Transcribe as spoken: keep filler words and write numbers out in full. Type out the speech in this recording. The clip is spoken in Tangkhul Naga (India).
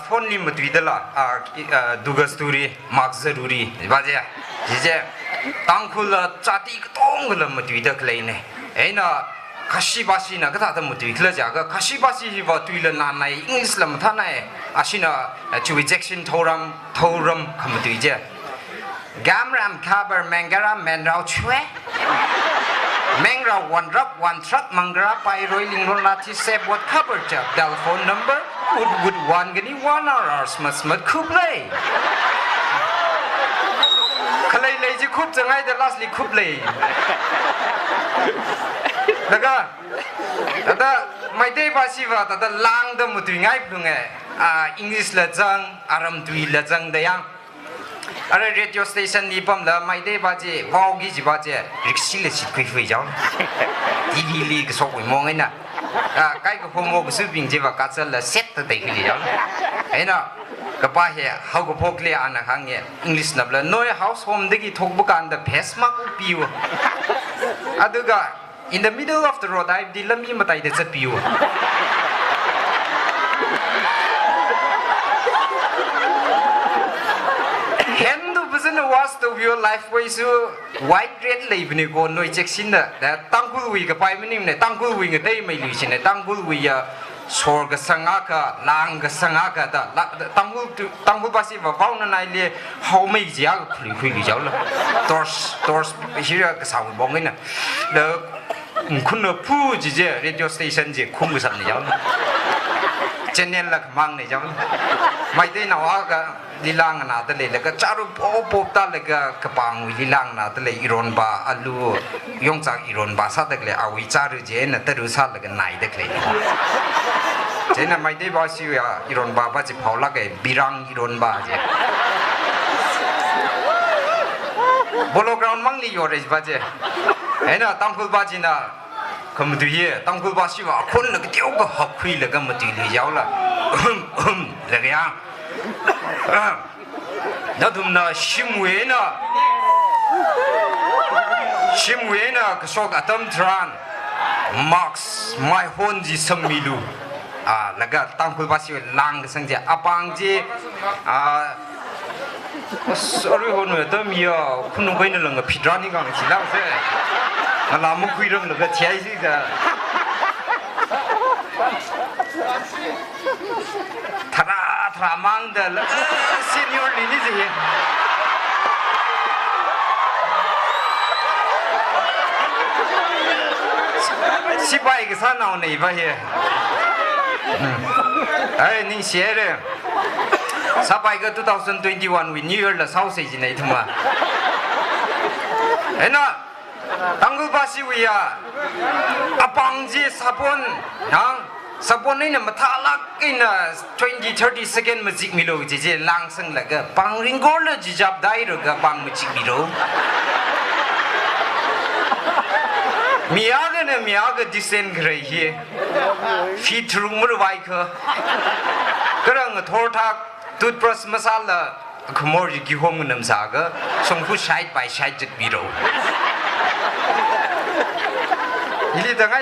Phone li matuidala, ah, i-, ah, duga sturi, mak zaruri, ba je. Ji je, Tangkhul la jati katongla matuida khaleina. Eina Khashi bashina kathāda matui khala jiakha, Khashi bashi hiva tuila nanai, English la mathānai. Ashina, ah, chiwui Jackson Thouram, Thouram khamatui je. Gamram khabar mengara menrao chwe. Mengrao wanrap wantrat mangra pairoi lingrona thi se bot khabar cha. Telephone number ut ut wan gani one hour hours mas mat khup lei. Khalei lei ji khup changai da last li khup lei. Laga, tada Meitei bashi va tada langda matuingai phunge. Ah, English la zang, aram tui la zang da yang. Ara radio station li pamla Meitei ba je, vao gi ji ba je, rikshi la shitkhui fui jao. T V li kasok wui mong eina. Ah, kai ka homo kasubing je ba kachal la set ta dai khui jao. Eina, kapa he, hao kaphok le ana hānge, English napla, noi house home dagi thokpa kanda phas mak upiu. Aduga, in the middle of the road, I di lami mataida zatpiu. Hendu bazin was to your life way su white red lei bini ko noi check sin da. Da Tangkhul wui kapai maning ne, Tangkhul wui ngatei mai lui sin ne, Tangkhul wui ya sor kasang akha, lang kasang akha da, la, Tangkhul tu, Tangkhul bashi va vao na nai le, hao mai ji akha khui khui lui jao la. Torch, torch, hira kasā wui bong ina. Da, khun na phu ji je, radio station je, khum kasam ni jao la. Channel la khamang ni jao la. Meitei nao akha, lila nganāda lei, laga charu pop pop ta laga kapangwui lila nganāda lei, ironba, alu, yongchak ironba sāda lei, awui charu je, na taru sālaga naida lei. Chieina Meitei bashi ya, ironba ba je phao laga, birang ironba je. Polo Ground mangli yore ba je. Eina Tangkhul bashina, khamatui ye, Tangkhul bashi va, khun na kateo ka hap khui laga matui lui jao la. Ahem, ahem, laga yang. Ahem. Nathumna shimwui eina, shimwui eina kashok atam tharan, mask, mai hon ji sammilu. Ah, laga Tangkhul bashi lang kasang je, apāng je, ah, sorry hon atam ya, khunu kaina langa phidra ni kang si lang se. Ngala mukhui rang laga thiai si ka. Tharā, tharā mangda la, eh, senior li ni ji. Sipai kasā nao nei ba he. Hmm. Ai, ningshi re. Sāpai ka two thousand twenty-one wui New Year la sāo sei ji nei thuma. Eina, Tangkhul bashi wui ya, apāng ji sabon, ha? Sabon eina mathālak eina twenty, thirty second majik milo ji je langsang laga, pāng ringkor la jijap dai ro ga pāng majik miro. Mi akha na mi akha distance kharei hi. Feet tharuk marvai kha. Karang ngathor thak, toothbrush masāla, khamor ji kihom nganam sāga, shongkhu side by side jat miro. Ili tangai